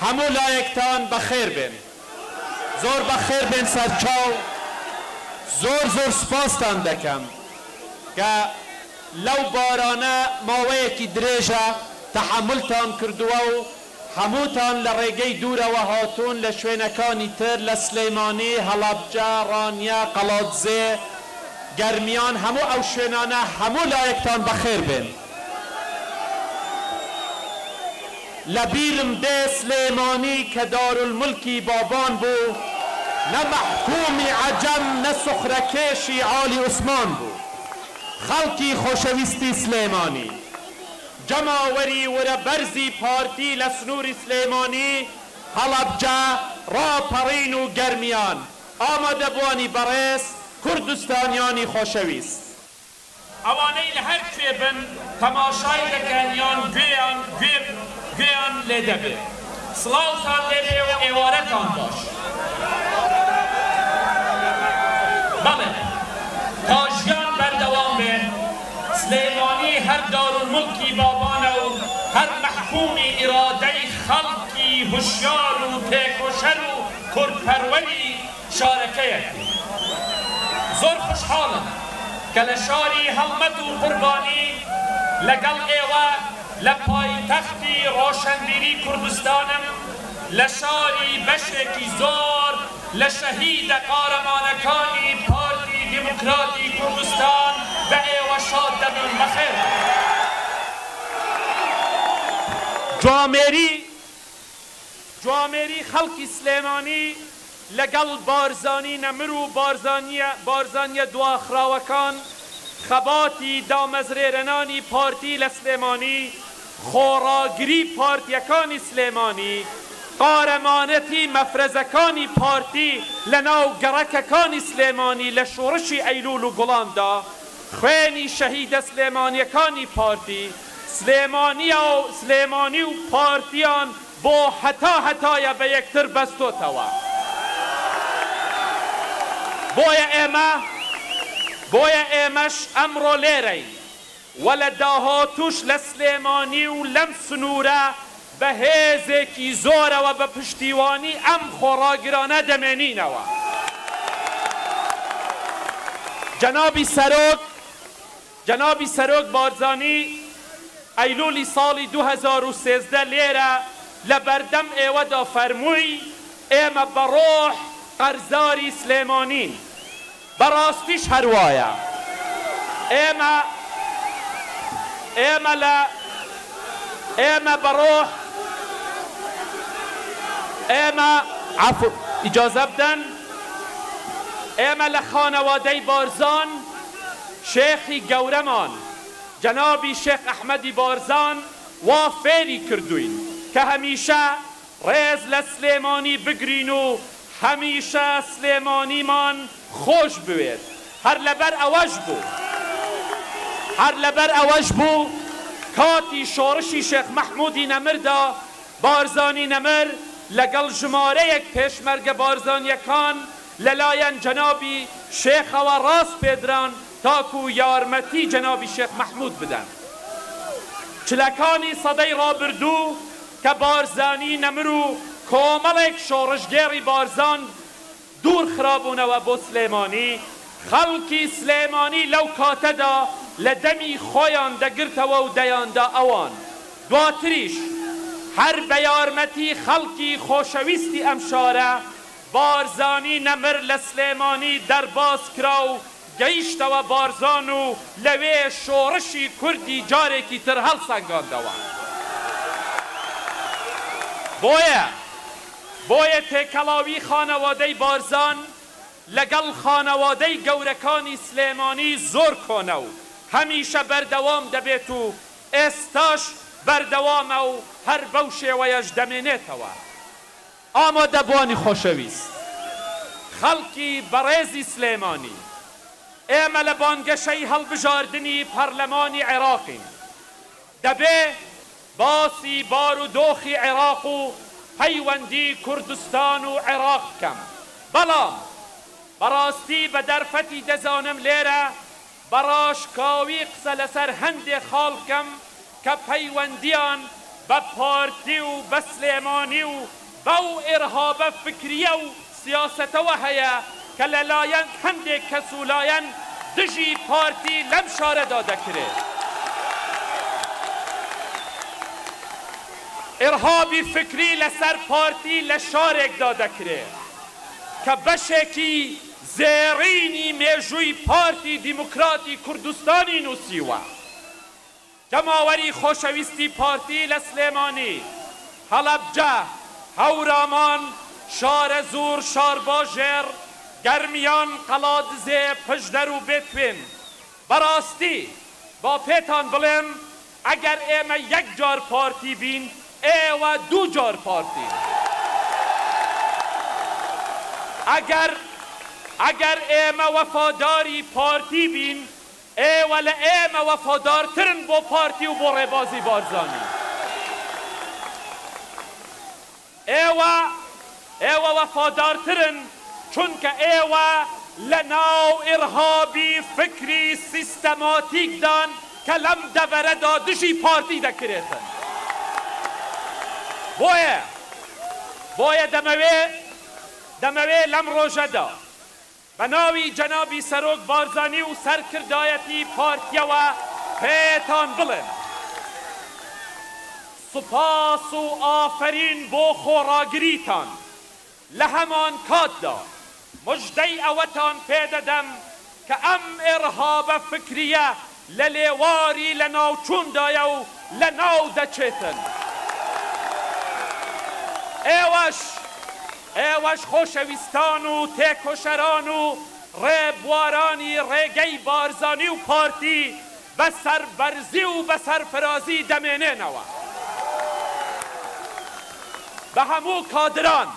هەموو لایەکتان بەخێر بێن. زۆر بەخێر بێن سەرچاو. زۆر زۆر سوپاستان دەکەم کە لەو بارانە ماوەیەکی درێژە تەحەمولتان کردووە و هەمووتان لە ڕێگەی دوورەوە هاتوون لە شوێنەکانی تر لە سلێمانی، هەڵەبجە، ڕانیە، قەڵادزێ، گەرمیان هەموو ئەو شوێنانە هەموو لایەکتان بەخێر بێن. لە بیرم دێ سلێمانی کە دارولمولکی بابان بوو، نە مەحکوومی عەجەم نە سوخرەکێشی عالی عوسمان بوو. خەڵکی خۆشەویستی سلێمانی، جەماوەری ورە بەرزی پارتی لە سنووری سلێمانی، هەڵەبجە، ڕاپەڕین و گەرمیان، ئامادەبووانی بەڕێز، کوردستانیانی خۆشەویست. ئەوانەی لە هەر کوێ بن تەماشای دەکەن یان گوێیان گوێ گوێیان لێ دەبێ. سڵاوتان لێ بێ و ئێوارەتان باش. بەڵێ تا ژیان بەردەوام بێ سلێمانی هەر دارولموڵکی بابانە و هەر مەحکومی ئیرادەی خەڵکی هوشیار و تێکۆشەر و کوردپەروەری شارەکەیەتی. زۆر خوشحاڵم کە لە شاری هەڵمەت و قوربانی لەگەڵ ئێوە لە پایتەختی ڕۆشەنبیری کوردستانم، لە شاری بەشێکی زۆر لە شەهیدە قارەمانەکانی پارتی دیموکراتی کوردستان بە ئێوە شاد دەبم. بەخێر بێن. جوامێری جوامێری خەڵکی سلێمانی لەگەڵ بارزانی نەمر و بارزانیە بارزانیە دواخراوەکان خەباتی دامەزرێرەنانی پارتی لە سلێمانی خۆڕاگری پارتیەکانی سلێمانی قارەمانەتی مەفرەزەکانی پارتی لە ناو گەڕەکەکانی سلێمانی لە شۆڕشی ئەیلول و گوڵاندا خوێنی شەهیدە سلێمانیەکانی پارتی سلێمانیە و سلێمانی و پارتیان بۆ هەتا هەتایە بە یەکتر بەستۆتەوە. بۆیە ئێمە بۆیە ئێمەش ئەمڕۆ لێرەین و لە داهاتووش لە سلێمانی و لەم سنوورە بە هێزێکی زۆرەوە بە پشتیوانی ئەم خۆڕاگرانە دەمێنینەوە. جەنابی سەرۆک جەنابی سەرۆک بارزانی ئەیلولی ساڵی 2013 لێرە لە بەردەم ئێوەدا فەرمووی، ئێمە بە ڕۆح قەرزاری سلێمانین. بە ڕاستیش هەر وایە. ئێمە ئێمە لە ئێمە بە ڕۆح ئێمە عەفو ئیجازە بدەن ئێمە لە خانەوادەی بارزان شێخی گەورەمان جەنابی شێخ ئەحمەدی بارزان وا فێری کردووین کە هەمیشە ڕێز لە سلێمانی بگرین و هەمیشە سلێمانیمان خۆش بوێت، هەر لەبەر ئەوەش بوو هەر لەبەر ئەوەش بوو کاتی شۆڕشی شێخ مەحمودی نەمردا بارزانی نەمر لەگەڵ ژمارەیەک پێشمەرگە بارزانیەکان لەلایەن جەنابی شێخەوە ڕاسپێدران تاکو یارمەتی جەنابی شێخ مەحمود بدەن. چلەکانی سەدەی ڕابردوو کە بارزانی نەمر و کۆمەڵێک شۆڕشگێڕی بارزان دوور خرابوونەوە بۆ سلێمانی، خەڵکی سلێمانی لەو کاتەدا لە دەمی خۆیان دەگرتەوە و دەیاندا ئەوان. دواتریش هەر بە یارمەتی خەڵکی خۆشەویستی ئەم شارە، بارزانی نەمر لە سلێمانی دەرباز کرا و گەیشتەوە بارزان و لەوێ شۆڕشی کوردی جارێکی تر هەڵسەنگاندەوە. بۆیە بۆیە تێکەڵاوی خانەوادەی بارزان لەگەڵ خانەوادەی گەورەکانی سلێمانی زۆر کۆنە و هەمیشە بەردەوام دەبێت و ئێستاش بەردەوامە و هەر بەو شێوەیەش دەمێنێتەوە. ئامادەبوانی خۆشەویست، خەڵکی بەڕێزی سلێمانی، ئێمە لە بانگەشەی هەڵبژاردنی پەرلەمانی عێراقین، دەبێ باسی بارودۆخی عێراق و پەیوەندی کوردستان و عێراق بکەم، بەڵام بەڕاستی بە دەرفەتی دەزانم لێرە بە ڕاشکاوی قسە لەسەر هەندێ خاڵ بکەم کە پەیوەندییان بە پارتی و بە سلێمانی و بەو ئیرهابە فکریە و سیاسەتەوە هەیە کە لە لایەن هەندێک کەس و لایەن دژی پارتی لەم شارەدا دەکرێت. ئیرهابی فکری لەسەر پارتی لە شارێکدا دەکرێت کە بەشێکی زێڕینی مێژووی پارتی دیموکراتی کوردستانی نووسیوە. جەماوەری خۆشەویستی پارتی لە سلێمانی، هەڵەبجە، هەورامان، شارەزوور، شارباژێڕ، گەرمیان، قەڵادزێ، پشدەر و بێتوێن. بەڕاستی با پێتان بڵێم ئەگەر ئێمە یەک جار پارتی بین، ئێوە دوو جار پارتین. ئەگەر ئەگەر ئێمە وەفاداری پارتی بین، ئێوە لە ئێمە وەفادارترن بۆ پارتی و بۆ ڕێبازی بارزانی. ئێوە ئێوە وەفادارترن چونکە ئێوە لە ناو ئیرهابی فکری سیستەماتیکدان کە لەم دەڤەرەدا دژی پارتی دەکرێتن. بۆیە بۆیە دەمەوێ دەمەوێ لەم ڕۆژەدا بە ناوی جەنابی سەرۆک بارزانی و سەرکردایەتی پارتیەوە پێتان بڵێم، سوپاس و ئافەرین بۆ خۆڕاگریتان، لە هەمانکاتدا مژدەی ئەوەتان پێدەدەم کە ئەم ئیرهابە فکریە لە لێواری لەناوچووندایە و لەناو دەچێتن. ئێوەش، ئێوەش خۆشەویستان و تێکۆشەران و ڕێبوارانی ڕێگەی بارزانی و پارتی بە سەربەرزی و بە سەرفرازی دەمێنێنەوە. بە هەموو کادران،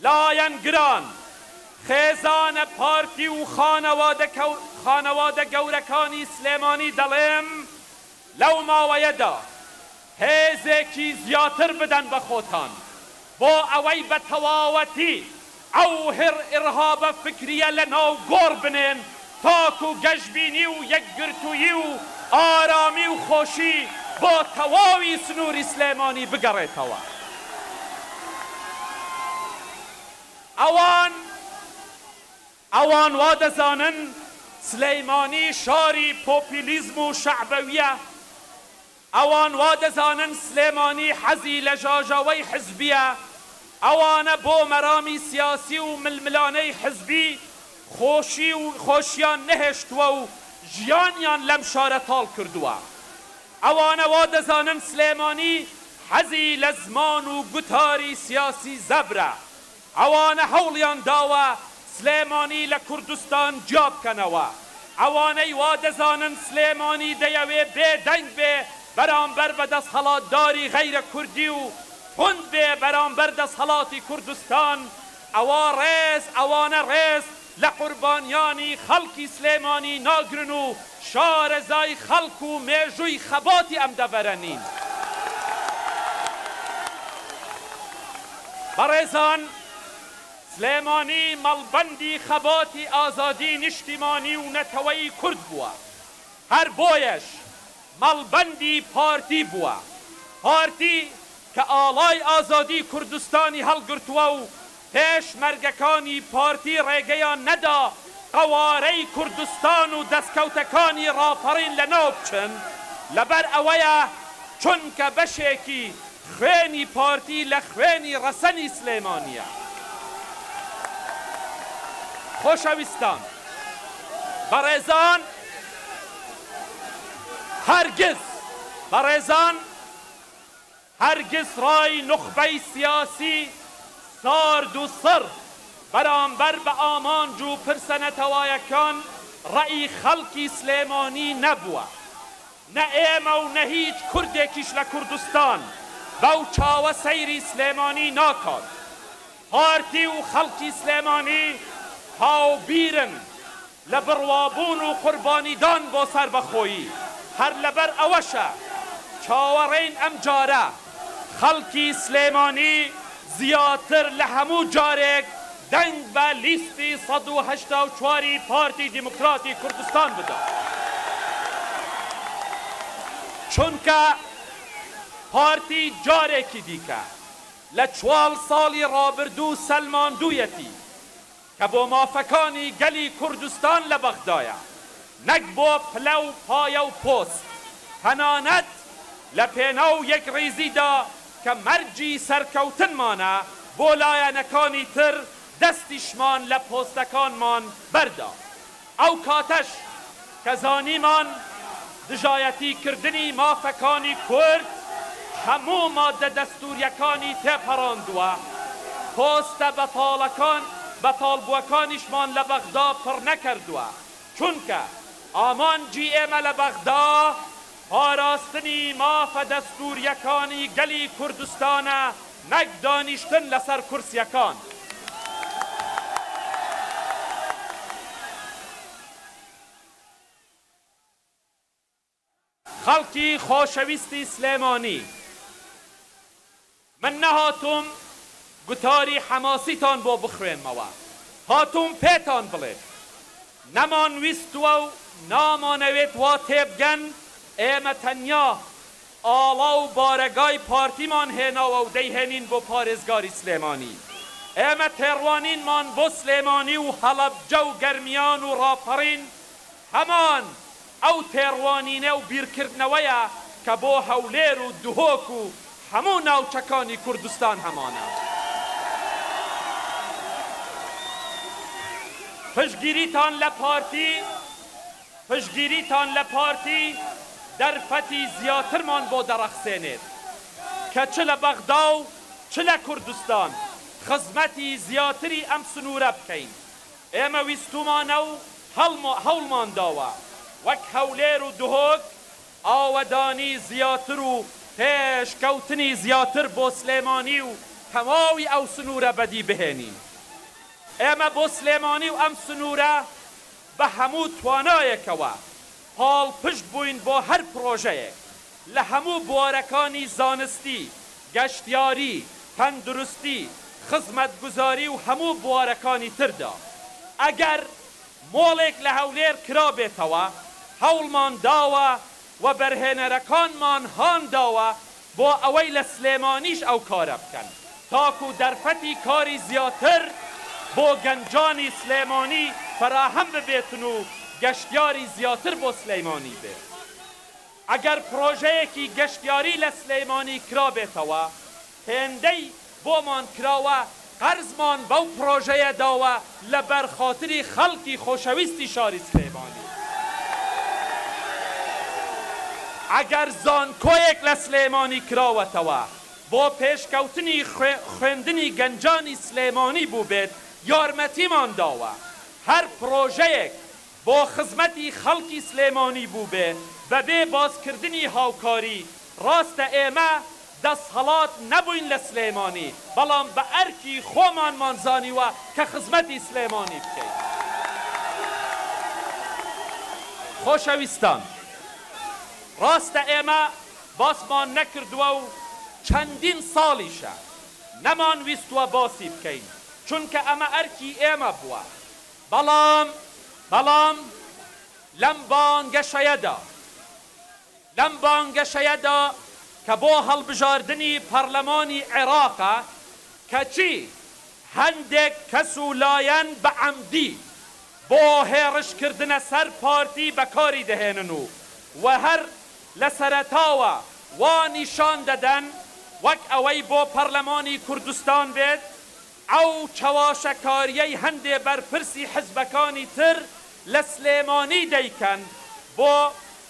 لایەنگران، خێزانە پارتی و خانەوادە گەورەکانی سلێمانی دەڵێم، لەو ماوەیەدا هێزێکی زیاتر بدەن بە خۆتان بۆ ئەوەی بە تەواوەتی ئەو ئیرهابە فکرییە لەناو گۆڕ بنێن تاکو گەشبینی و یەکگرتوویی و ئارامی و خۆشی بۆ تەواوی سنووری سلێمانی بگەڕێتەوە. ئەوان ئەوان وا دەزانن سلیمانی شاری پۆپیلیزم و شەعبەویە، ئەوان وا دەزانن سلێمانی حەزی لە ژاژاوەی حزبیە، ئەوانە بۆ مەرامی سیاسی و ململانێی حزبی خۆشی و خۆشیان نەهێشتووە و ژیانیان لەم شارە تاڵ کردووە. ئەوانە وا دەزانن سلێمانی حەزی لە زمان و گوتاری سیاسی زەبرە. ئەوانە هەوڵیان داوە سلێمانی لە کوردستان جیا بکەنەوە، ئەوانەی وا دەزانن سلێمانی دەیەوێ بێ دەنگ بێ بەرامبەر بە دەسهەڵاتداری غەیرە کوردی و توند بێ بەرامبەر دەسهەڵاتی کوردستان، ئەوا ڕێز ئەوانە ڕێز لە قوربانیانی خەڵکی سلێمانی ناگرن و شارەزای خەڵک و مێژووی خەباتی ئەم دەڤەرە نین. بەڕێزان، سلێمانی مەڵبەندی خەباتی ئازادی نیشتیمانی و نەتەوەیی کورد بووە، هەر بۆیەش مەڵبەندی پارتی بووە. پارتی کە ئاڵای ئازادی کوردستانی هەڵگرتووە و پێشمەرگەکانی پارتی ڕێگەیان نەدا قەوارەی کوردستان و دەستکەوتەکانی ڕاپەڕین لەناو بچن، لەبەر ئەوەیە چونکە بەشێکی خوێنی پارتی لە خوێنی ڕەسەنی سلێمانییە. خۆشەویستان، بەڕێزان، هەرگیز بەڕێزان، هەرگیز ڕای نوخبەی سیاسی سارد و سڕ بەرامبەر بە ئامانج و پرسە نەتەوایەکان ڕەئی خەڵکی سلێمانی نەبووە. نە ئێمە و نە هیچ کوردێکیش لە کوردستان بەو چاوە سەیری سلێمانی ناکات. پارتی و خەڵکی سلێمانی هاوبیرن لە بڕوابوون و قوربانیدان بۆ سەربەخۆیی، هەر لەبەر ئەوەشە چاوەڕێین ئەمجارە خەڵکی سلێمانی زیاتر لە هەموو جارێک دەنگ بە لیستی 184 ی پارتی دیموکراتی کوردستان بدات، چونکە. پارتی جارێکی دیکە لە چوال ساڵی ڕابردوو سەلماندوویەتی کە بۆ مافەکانی گەلی کوردستان لە بەغدایە نەک بۆ پلە و پایە و پۆست، تەنانەت لە پێناو یەکڕیزیدا کە مەرجی سەرکەوتنمانە بۆ لایەنەکانی تر دەستیشمان لە پۆستەکانمان بەردا. ئەو کاتەش کە زانیمان دژایەتی کردنی مافەکانی کورد هەموو ماددە دەستووریەکانی تێپەڕاندووە، پۆستە بەتاڵەکان بەتاڵبووەکانیشمان لە بەغدا پڕ نەکردووە، چونکە ئامانجی ئێمە لە بەغدا پاراستنی مافە دەستووریەکانی گەلی کوردستانە نەک دانیشتن لەسەر کورسیەکان. خەڵکی خۆشەویستی سلێمانی، من نەهاتووم گوتاری حەماسیتان بۆ بخوێنمەوە، هاتووم پێتان بڵێم نەمان ویستووە و نامانەوێت وا تێبگەن ئێمە تەنیا ئاڵا و بارەگای پارتیمان هێناوە و دەیهێنین بۆ پارێزگاری سلێمانی. ئێمە تێڕوانینمان بۆ سلێمانی و هەڵەبجە و گەرمیان و ڕاپەڕین هەمان ئەو تێڕوانینە و بیرکردنەوەیە کە بۆ هەولێر و دهۆک و هەموو ناوچەکانی کوردستان هەمانە. پشتگیریتان لە پارتی پشتگیریتان لە پارتی دەرفەتی زیاترمان بۆ دەڕەخسێنێت کە چ لە بەغدا و چ لە کوردستان خزمەتی زیاتری ئەم سنوورە بکەین. ئێمە ویستوومانە و هەوڵمان داوە وەک هەولێر و دهۆک ئاوەدانی زیاتر و پێشکەوتنی زیاتر بۆ سلێمانی و تەواوی ئەو سنوورە بەدی بهێنین. ئێمە بۆ سلێمانی و ئەم سنوورە بە هەموو توانایەکەوە پاڵپشت بووین بۆ هەر پڕۆژەیەک لە هەموو بوارەکانی زانستی، گەشتیاری، تەندروستی، خزمەتگوزاری و هەموو بوارەکانی تردا. ئەگەر مۆڵێک لە هەولێر کرابێتەوە، هەوڵمان داوە وەبەرهێنەرەکانمان هان داوە بۆ ئەوەی لە سلێمانیش ئەو کارە بکەن تاکو دەرفەتی کاری زیاتر بۆ گەنجانی سلێمانی فەراهەم ببێتن و گەشتیاری زیاتر بۆ سلیمانی بێت. ئەگەر پرۆژەیەکی گەشتیاری لە سلێمانی کرابێتەوە، هێندەی بۆمان کراوە قەرزمان بەو پرۆژەیە داوە لەبەر خاتری خەڵکی خۆشەویستی شاری سلێمانی. ئەگەر زانکۆیەک لە سلێمانی کراوەتەوە بۆ پێشکەوتنی خوێندنی گەنجانی سلێمانی بووبێت یارمەتیمان داوە. هەر پرۆژەیەک بۆ خزمەتی خەڵکی سلێمانی بووبێ بەبێ باسکردنی هاوکاری، ڕاستە ئێمە دەسهەڵات نەبووین لە سلێمانی، بەڵام بە ئەرکی خۆمانمان زانیوە کە خزمەتی سلێمانی بکەین. خۆشەویستان، ڕاستە ئێمە باسمان نەکردووە و چەندین ساڵیشە نەمانویستووە باسی بکەین، چونکە ئەمە ئەرکی ئێمە بووە، بەڵام بەڵام لەم بانگەشەیەدا لەم بانگەشەیەدا کە بۆ هەڵبژاردنی پەڕلەمانی عێراقە کەچی هەندێک کەس و لایەن بە عەمدی بۆ هێڕشکردنە سەر پارتی بەکاری دەهێنن و و هەر لە سەرەتاوە وا نیشان دەدەن وەک ئەوەی بۆ پەڕلەمانی کوردستان بێت ئەو چەواشەکاریەی هەندێ بەرپرسی حزبەکانی تر لە سلێمانی دەیکەن بۆ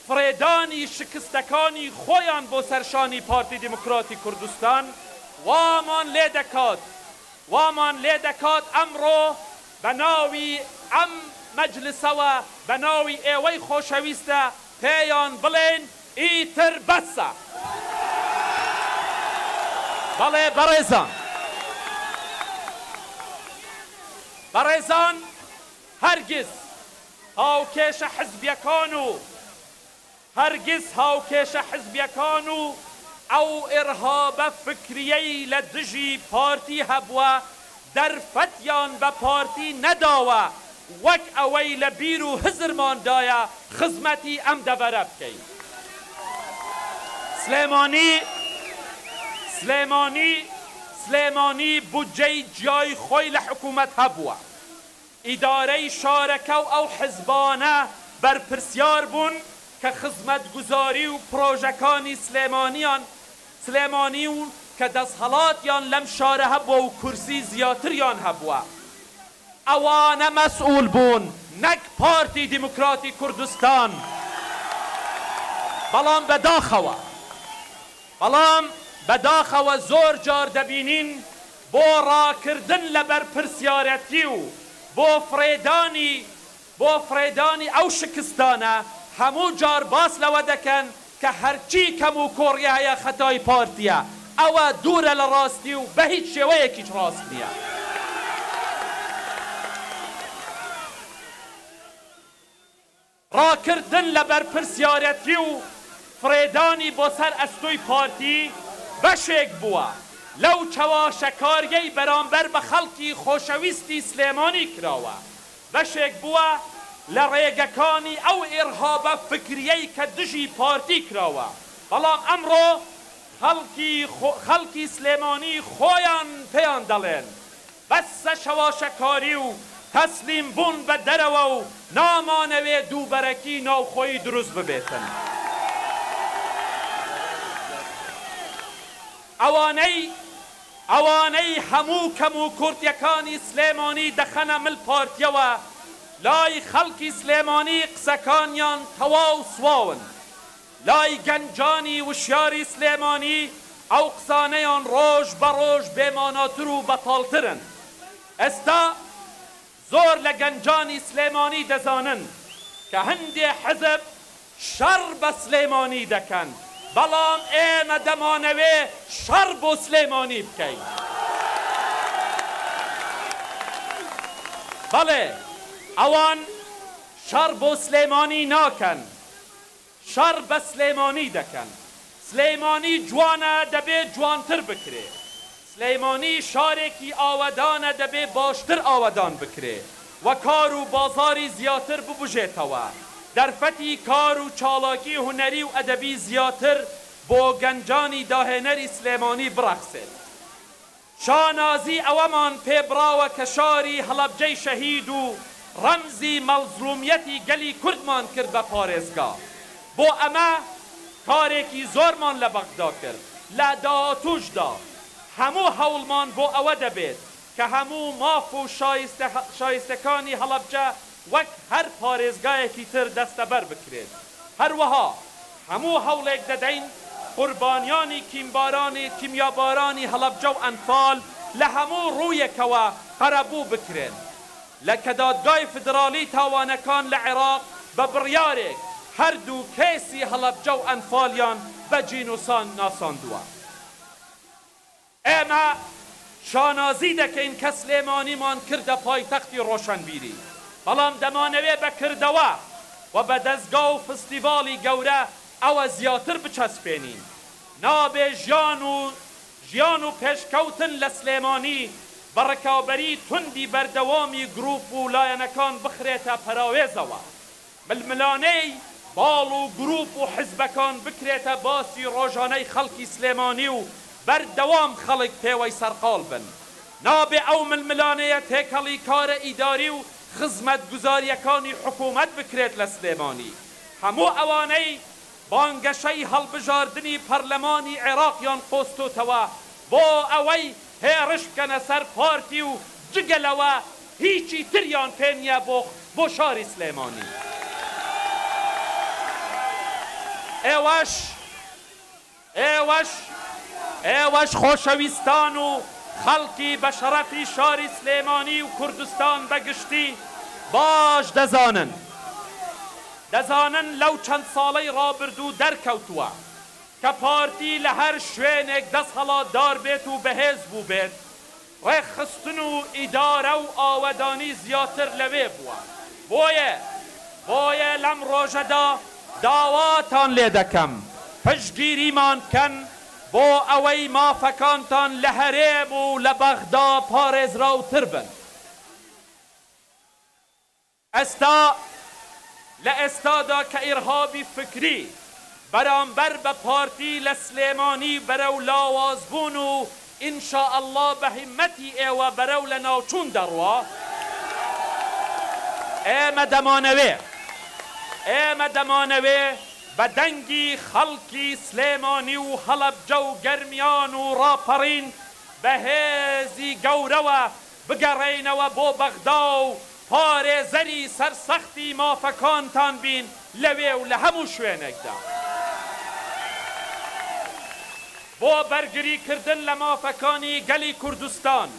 فڕێدانی شکستەکانی خۆیان بۆ سەر شانی پارتی دیموکراتی کوردستان وامان لێدەکات وامان لێدەکات ئەمڕۆ بە ناوی ئەم مەجلسەوە بە ناوی ئێوەی خۆشەویستە پێیان بڵێین ئیتر بەسە. بەڵێ بەڕێزان. بەڕێزان هەرگیز هاوکێشە حزبیەکان و هەرگیز هاوکێشە حزبیەکان و ئەو ئیرهابە فکریەی لە دژی پارتی هەبووە دەرفەتیان بە پارتی نەداوە وەک ئەوەی لە بیر و هزرماندایە خزمەتی ئەم دەڤەرە بکەین. سلێمانی. سلێمانی سلێمانی بودجەی جیای خۆی لە حکوومەت هەبووە. ئیدارەی شارەکە و ئەو حزبانە بەرپرسیار بوون کە خزمەتگوزاری و پرۆژەکانی سلێمانیان سلێمانی و کە دەسهەڵاتیان لەم شارە هەبووە و کورسی زیاتریان هەبووە ئەوانە مەسئول بوون نەک پارتی دیموکراتی کوردستان بەڵام بەداخەوە بەڵام بەداخەوە زۆر جار دەبینین بۆ ڕاکردن لە بەرپرسیارەتی و بۆ فڕێدانی بۆ فڕێدانی ئەو شکستانە هەموو جار باس لەوە دەکەن کە هەرچی کەموکۆڕی هەیە خەتای پارتیە، ئەوە دوورە لە ڕاستی و بەهیچ شێوەیەکیش ڕاست نیە. ڕاکردن لە بەرپرسیارەتی و فڕێدانی بۆ سەر ئەستۆی پارتی بەشێک بووە لەو چەواشەکاریەی بەرامبەر بە خەڵکی خۆشەویستی سلێمانی کراوە، بەشێک بووە لە ڕێگەکانی ئەو ئیرهابە فکریەی کە دژی پارتی کراوە، بەڵام ئەمڕۆ خەڵکی خەڵکی سلێمانی خۆیان پێیان دەڵێن بەسە چەواشەکاری و تەسلیم بوون بە دەرەوە و نامانەوێ دووبەرەکی ناوخۆیی دروست ببێتن. ئەوانەی ئەوانەی هەموو کەموکورتیەکانی سلێمانی دەخەنە مل پارتیەوە، لای خەڵکی سلێمانی قسەکانیان تەواو سواون. لای گەنجانی وشیاری سلێمانی ئەو قسانەیان ڕۆژ بە ڕۆژ بێماناتر و بەتاڵترن. ئێستا زۆر لە گەنجانی سلێمانی دەزانن کە هەندێ حزب شەڕ بە سلێمانی دەکەن، بەڵام ئێمە دەمانەوێ شەڕ بۆ سلێمانی بکەین. بەڵێ ئەوان شەڕ بۆ سلێمانی ناکەن، شەڕ بە سلێمانی دەکەن. سلێمانی جوانە دەبێ جوانتر بکرێ. سلێمانی شارێکی ئاوەدانە دەبێ باشتر ئاوەدان بکرێ و کار و بازاری زیاتر ببوژێتەوە. دەرفەتی کار و چالاکی هونەری و ئەدەبی زیاتر بۆ گەنجانی داهێنەری سلێمانی بڕەخسێت. شانازی ئەوەمان پێ بڕاوە کە شاری هەڵەبجەی شەهید و ڕەمزی مەزڵومیەتی گەلی کوردمان کرد بە پارێزگا. بۆ ئەمە کارێکی زۆرمان لە بەغدا کرد. لە داهاتووشدا هەموو هەوڵمان بۆ ئەوە دەبێت کە هەموو ماف و شایستەکانی هەڵەبجە وەک هەر پارێزگایەکی تر دەستەبەر بکرێت. هەروەها هەموو هەوڵێک دەدەین قوربانیانی کیمبارانی کیمیابارانی هەڵەبجە و ئەنفال لە هەموو ڕوویەکەوە قەرەبوو بکرێن. لە کە دادگای فیدراڵی تاوانەکان لە عێراق بە بڕیارێک هەردوو کەیسی هەڵەبجە و ئەنفالیان بە جینۆساند ناساندووە. ئێمە شانازی دەکەین کە سلێمانیمان کردە پایتەختی ڕۆشەنبیری، بەڵام دەمانەوێ بە کردەوە و بە دەزگا و فستیڤاڵی گەورە ئەوە زیاتر بچەسپێنین. نابێ ژیان و ژیان و پێشکەوتن لە سلێمانی بە ڕکابەری توندی بەردەوامی گروپ و لایەنەکان بخرێتە پەراوێزەوە. ململانێی باڵ و گروپ و حزبەکان بکرێتە باسی ڕۆژانەی خەڵکی سلێمانی و بەردەوام خەڵک پێوەی سەرقاڵ بن. نابێ ئەو ململانێیە تێکەڵی کارە ئیداری و خزمەتگوزارییەکانی حکومەت بکرێت لە سلێمانی. هەموو ئەوانەی بانگەشەی هەڵبژاردنی پەرلەمانی عێراقیان قۆستۆتەوە بۆ ئەوەی هێڕش بکەنە سەر پارتی و جگە لەوە هیچی تریان پێ نیە بۆ بۆ شاری سلێمانی. ئێوەش ئێوەش ئێوەش خۆشەویستان و خەڵکی بە شەڕەفی شاری سلێمانی و کوردستان بە گشتی باش دەزانن دەزانن لەو چەند ساڵەی ڕابردوو دەرکەوتووە کە پارتی لە هەر شوێنێک دەسهەڵاتدار بێت و بەهێز بووبێت ڕێکخستن و ئیدارە و ئاوەدانی زیاتر لەوێ بووە. بۆیە بۆیە لەم ڕۆژەدا داواتان لێ دەکەم پشتگیریمان بکەن بۆ ئەوەی مافەکانتان لە هەرێم و لە بەغدا پارێزراوتر بن. ئێستا، لە ئێستادا کە ئیرهابی فکری بەرامبەر بە پارتی لە سلێمانی بەرەو لاوازبوون و ان شاء اللە بە هیمەتی ئێوە بەرەو لەناوچوون دەڕوا. ئێمە دەمانەوێ ئێمە دەمانەوێ بە دەنگی خەڵکی سلێمانی و هەڵەبجە و گەرمیان و ڕاپەڕین بە هێزی گەورەوە بگەڕێینەوە بۆ بەغدا و پارێزەری سەرسەختی مافەکانتان بین لەوێ و لە هەموو شوێنێکدا بۆ بەرگریکردن لە مافەکانی گەلی کوردستان،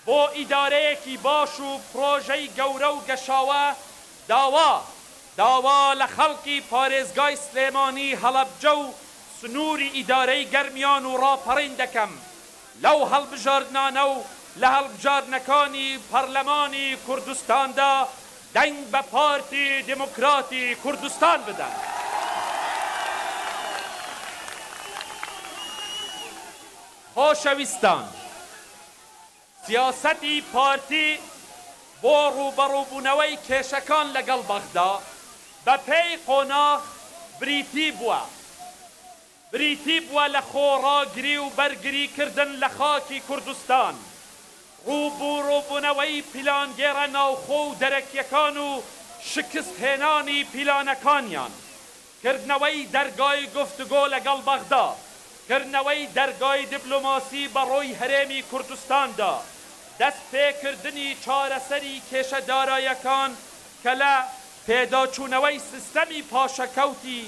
بۆ ئیدارەیەکی باش و پرۆژەی گەورە و گەشاوە داوا داوا لە خەڵکی پارێزگای سلێمانی، هەڵەبجە و سنووری ئیدارەی گەرمیان و ڕاپەڕین دەکەم لەو هەڵبژاردنانە و لە هەڵبژاردنەکانی پەڕلەمانی کوردستاندا دەنگ بە پارتی دیموکراتی کوردستان بدەن. خۆشەویستان، سیاسەتی پارتی بۆ ڕووبەڕووبوونەوەی کێشەکان لەگەڵ بەغدا بەپێی قۆناغ بریتی بووە بریتی بووە لە خۆڕاگری و بەرگری کردن لە خاکی کوردستان، ڕووبوڕووبوونەوەی پیلانگێڕە ناوخۆ و دەرەکیەکان و شکست هێنانی پیلانەکانیان، کردنەوەی دەرگای گفتوگۆ لەگەڵ بەغدا، کردنەوەی دەرگای دیپلۆماسی بە ڕووی هەرێمی کوردستاندا، دەستپێکردنی چارەسەری کێشە دارایەکان کە لە پێداچوونەوەی سیستەمی پاشەکەوتی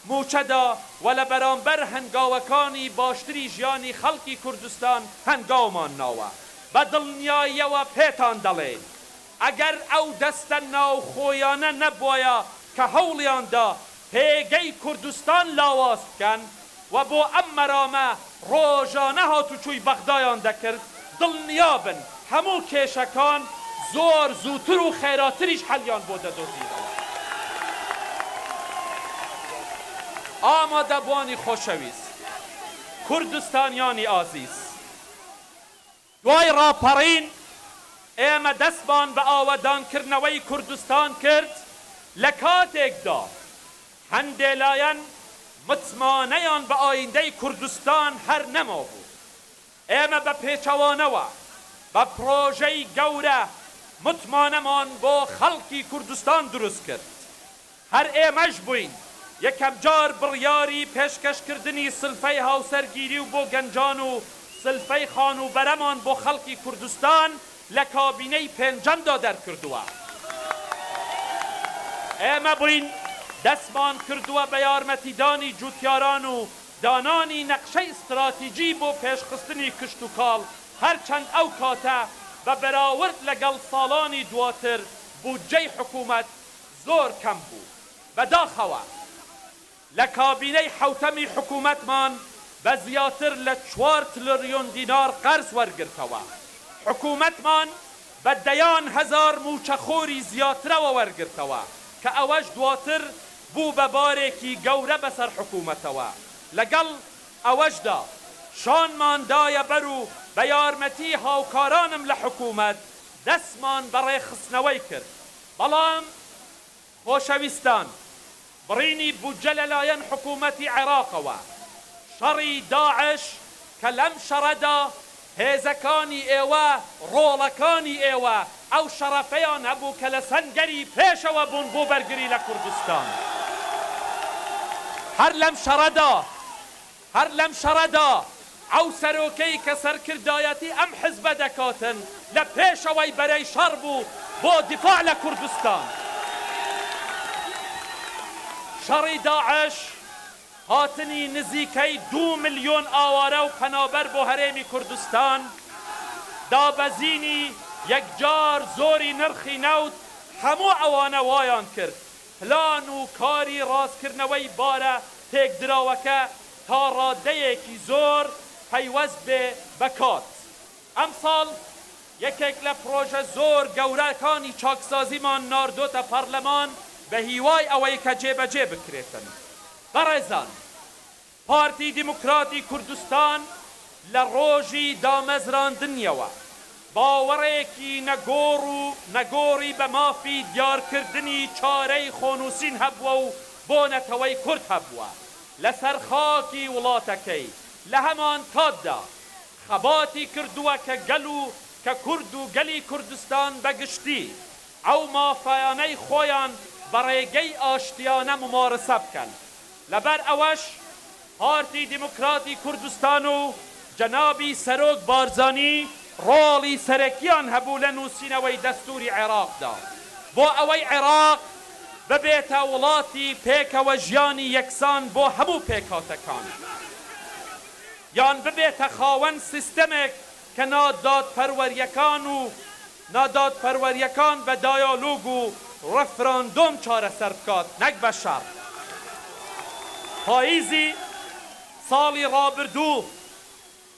مووچەدا و لە بەرامبەر هەنگاوەکانی باشتری ژیانی خەڵکی کوردستان هەنگاومان ناوە. بە دڵنیاییەوە پێتان دەڵێین ئەگەر ئەو دەستە ناوخۆیانە نەبوایە کە هەوڵیان دا پێگەی کوردستان لاواز بکەن و بۆ ئەم مەرامە ڕۆژانە هاتوچۆی بەغدایان دەکرد، دڵنیابن هەموو کێشەکان زۆر زووتر و خێراتریش حەلیان بۆ دەدۆزینەوە. ئامادەبوانی خۆشەویست، کوردستانیانی ئازیز، دوای ڕاپەڕین ئێمە دەستمان بە ئاوەدانکردنەوەی کوردستان کرد، لە کاتێکدا هەندێ لایەن متمانەیان بە ئایندەی کوردستان هەر نەمابوو، ئێمە بە پێچەوانەوە بە پرۆژەی گەورە متمانەمان بۆ خەڵکی کوردستان دروست کرد. هەر ئێمەش بووین یەکەمجار بڕیاری پێشکەشکردنی سلفەی هاوسەرگیری و بۆ گەنجان و سلفەی خانووبەرەمان بۆ خەڵکی کوردستان لە کابینەی پێنجەمدا دەرکردووە. ئێمە بووین دەستمان کردووە بە یارمەتیدانی جووتیاران و دانانی نەخشەی ستراتیجی بۆ پێشخستنی کشتوکاڵ، هەرچەند ئەو کاتە بە بەراورد لەگەڵ ساڵانی دواتر بودجەی حکوومەت زۆر کەم بوو. بەداخەوە لە کابینەی حەوتەمی حکوومەتمان بە زیاتر لە چوار تلریۆن دینار قەرز وەرگرتەوە. حکوومەتمان بە دەیان هەزار مووچەخۆری زیاترەوە وەرگرتەوە کە ئەوەش دواتر بوو بە بارێکی گەورە بەسەر حکوومەتەوە. لەگەڵ ئەوەشدا شانمان دایە بەر و بە یارمەتی هاوکارانم لە حکوومەت دەستمان بە ڕێکخستنەوەی کرد. بەڵام خۆشەویستان، بڕینی بودجە لەلایەن حکوومەتی عێراقەوە، شەڕی داعش کە لەم شەڕەدا هێزەکانی ئێوە، ڕۆڵەکانی ئێوە ئەو شەڕەفەیان هەبوو کە لە سەنگەری پێشەوە بوون بۆ بەرگری لە کوردستان. هەر لەم شەڕەدا، هەر لەم شەڕەدا ئەو سەرۆکەی کە سەرکردایەتی ئەم حزبە دەکاتن لە پێشەوەی بەرەی شەڕ بوو بۆ دیفاع لە کوردستان. شەڕی داعش، هاتنی نزیکەی دوو ملیۆن ئاوارە و پەنابەر بۆ هەرێمی کوردستان، دابەزینی یەکجار زۆری نرخی نەوت، هەموو ئەوانە وایان کرد پلان و کاری ڕاستکردنەوەی بارە تێکدراوەکە تا ڕادەیەکی زۆر پەیوەست بێ بە کات. ئەمساڵ یەکێک لە پڕۆژە زۆر گەورەکانی چاکسازیمان ناردۆتە پەڕلەمان بە هیوای ئەوەی کە جێبەجێ بکرێتن. بەڕێزان، پارتی دیموکراتی کوردستان لە ڕۆژی دامەزراندنیەوە باوەڕێکی نەگۆڕ و نەگۆڕی بە مافی دیارکردنی چارەی خۆنووسین هەبووە و بۆ نەتەوەی کورد هەبووە. لەسەر خاکی وڵاتەکەی، لە هەمانکاتدا خەباتی کردووە کە گەل و کە کورد و گەلی کوردستان بە گشتی ئەو مافایانەی خۆیان بە ڕێگەی ئاشتیانە مومارسە بکەن. لەبەر ئەوەش پارتی دیموکراتی کوردستان و جەنابی سەرۆک بارزانی ڕۆڵی سەرەکیان هەبوو لە نووسینەوەی دەستووری عێراقدا بۆ ئەوەی عێراق ببێتە وڵاتی پێکەوە ژیانی یەکسان بۆ هەموو پێکهاتەکان یان ببێتە خاوەن سیستەمێک کە نادادپەروەرییەکان و نادادپەروەرییەکان بە دایالۆگ و ڕفراندۆم چارەسەر بکات نەک بە شەڕ. پاییزی ساڵی ڕابردوو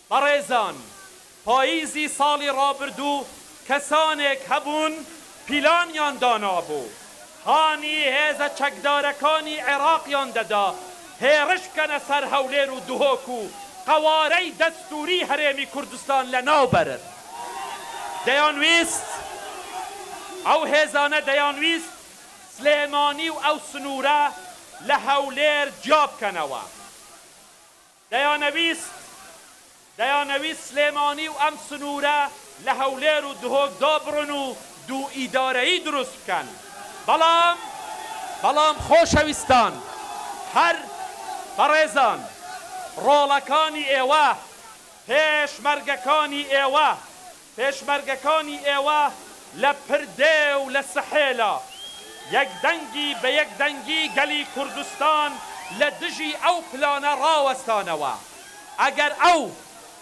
بەڕێزان، پاییزی ساڵی ڕابردوو کەسانێک هەبوون پیلانیان دانابوو، هانی هێزە چەکدارەکانی عێراقیان دەدا هێڕش بکەنە سەر هەولێر و دهۆک و قەوارەی دەستووری هەرێمی کوردستان لەناو بەرن. دەیانویست، ئەو هێزانە دەیانویست سلێمانی و ئەو سنوورە لە هەولێر جیا بکەنەوە. دەیانەویست دەیانەویست سلێمانی و ئەم سنوورە لە هەولێر و دهۆک دابڕن و دوو ئیدارەیی دروست بکەن، بەڵام بەڵام خۆشەویستان هەر بەڕێزان ڕۆڵەکانی ئێوە پێشمەرگەکانی ئێوە پێشمەرگەکانی ئێوە لە پردێ و لە سحێلا یەک دەنگی بە یەک دەنگی گەلی کوردستان لە دژی ئەو پلانە ڕاوەستانەوە. ئەگەر ئەو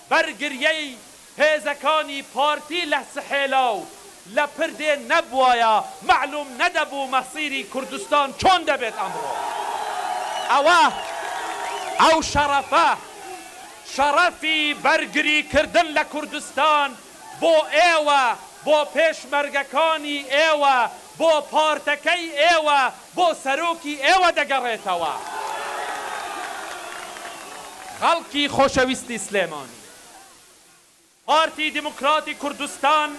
بەرگریەی هێزەکانی پارتی لە سحێلا و لە پردێ نەبوایە مەعلوم نەدەبوو مەسیری کوردستان چۆن دەبێت ئەمڕۆ. ئەوە ئەو شەڕەفە. شەڕەفی بەرگری کردن لە کوردستان بۆ ئێوە، بۆ پێشمەرگەکانی ئێوە، بۆ پارتەکەی ئێوە، بۆ سەرۆکی ئێوە دەگەڕێتەوە. خەڵکی خۆشەویستی سلێمانی. پارتی دیموکراتی کوردستان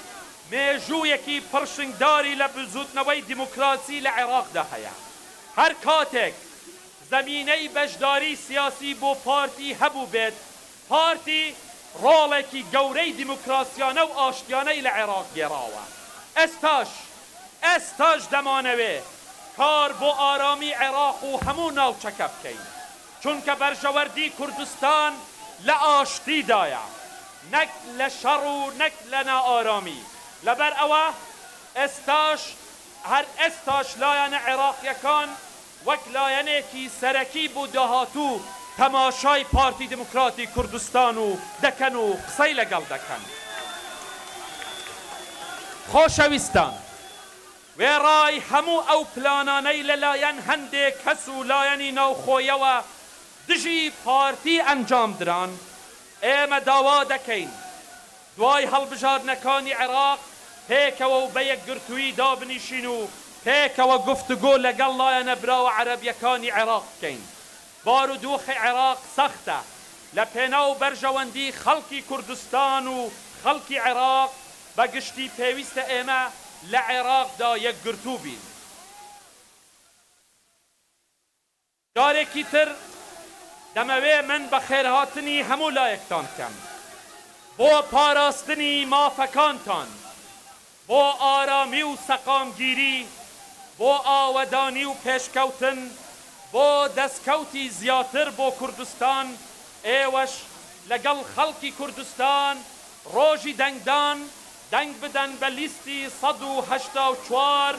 مێژوویەکی پڕشنگداری لە بزووتنەوەی دیموکراسی لە عێراقدا هەیە. هەر کاتێک زەمینەی بەشداری سیاسی بۆ پارتی هەبووبێت، پارتی ڕۆڵێکی گەورەی دیموکراسیانە و ئاشتیانەی لە عێراق گێڕاوە. ئێستاش ئێستاش دەمانەوێ کار بۆ ئارامی عێراق و هەموو ناوچەکە بکەین. چونکە بەرژەوەردی کوردستان لە ئاشتیدایە نەک لە شەڕ و نەک لە نائارامی، لەبەر ئەوە ئێستاش هەر ئێستاش لایەنە عێراقیەکان وەک لایەنێکی سەرەکی بۆ داهاتوو تەماشای پارتی دیموکراتی کوردستان و دەکەن و قسەی لەگەڵ دەکەن. خۆشەویستان. وێڕای هەموو ئەو پلانانەی لە لایەن هەندێ کەس و لایەنی ناوخۆیەوە دژی پارتی ئەنجام دران، ئێمە داوا دەکەین دوای هەڵبژاردنەکانی عێراق پێکەوە و بە یەکگرتوویی دابنیشین و پێکەوە گفتوگۆ لەگەڵ لایەنە براوە عەرەبییەکانی عێراق بکەین. بارودۆخی عێراق سەختە، لە پێناو بەرژەوەندی خەڵکی کوردستان و خەڵکی عێراق بە گشتی پێویستە ئێمە لە عێراقدا یەکگرتوو بین. جارێکی تر دەمەوێ من بەخێرهاتنی هەموو لایەکتان بکەم بۆ پاراستنی مافەکانتان، بۆ ئارامی و سەقامگیری، بۆ ئاوەدانی و پێشکەوتن، بۆ دەستکەوتی زیاتر بۆ کوردستان، ئێوەش لەگەڵ خەڵکی کوردستان ڕۆژی دەنگدان دەنگ بدەن بە لیستی 184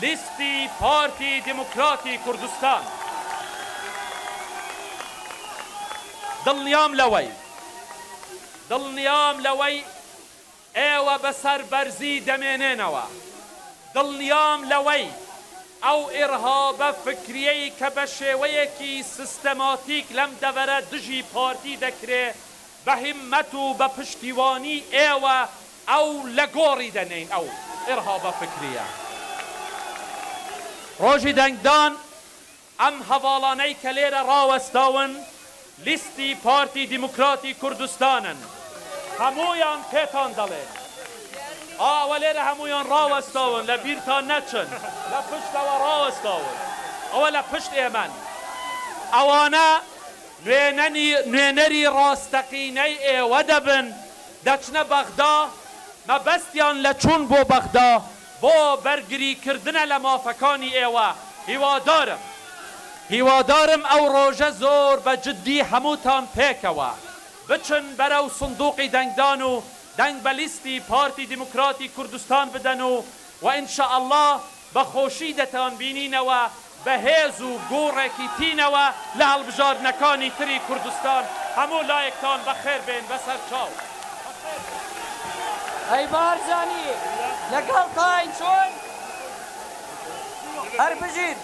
لیستی پارتی دیموکراتی کوردستان. دڵنیام لەوەی دڵنیام لەوەی ئێوە بە سەربەرزی دەمێنێنەوە. دڵنیام لەوەی ئەو ئیرهابە فکریەی کە بە شێوەیەکی سیستەماتیک لەم دەڤەرە دژی پارتی دەکرێ بە هیممەت و بە پشتیوانی ئێوە ئەو لە گۆڕی دەنێین ئەو ئیرهابە فکریە. ڕۆژی دەنگدان ئەم هەڤاڵانەی کە لێرە ڕاوەستاون لیستی پارتی دیموکراتی کوردستانن، هەموویان پێتان دەڵێن ئا ئەوە لێرە هەموویان ڕاوەستاون، لە بیرتان نەچن لە پشتەوە ڕاوەستاون، ئەوە لە پشت ئێمەن ئەوانە. نوێنەری ڕاستەقینەی ئێوە دەبن، دەچنە بەغدا، مەبەستیان لە چوون بۆ بەغدا بۆ بەرگریکردنە لە مافەکانی ئێوە، هیوادارم هیوادارم ئەو ڕۆژە زۆر بە جدی هەمووتان پێکەوە بچن بەرەو سندوقی دەنگدان و دەنگ بە لیستی پارتی دیموکراتی کوردستان بدەن و و ان شاء اللە بە خۆشی دەتانبینینەوە بە هێز و گوڕێکی تینەوە لە هەڵبژاردنەکانی تری کوردستان هەموو لایەکتان بەخێر بێن بەسەر چاو. بەخێر بێن. ئەی بارزانی لەگەڵتاین چۆن؟ هەر بژین.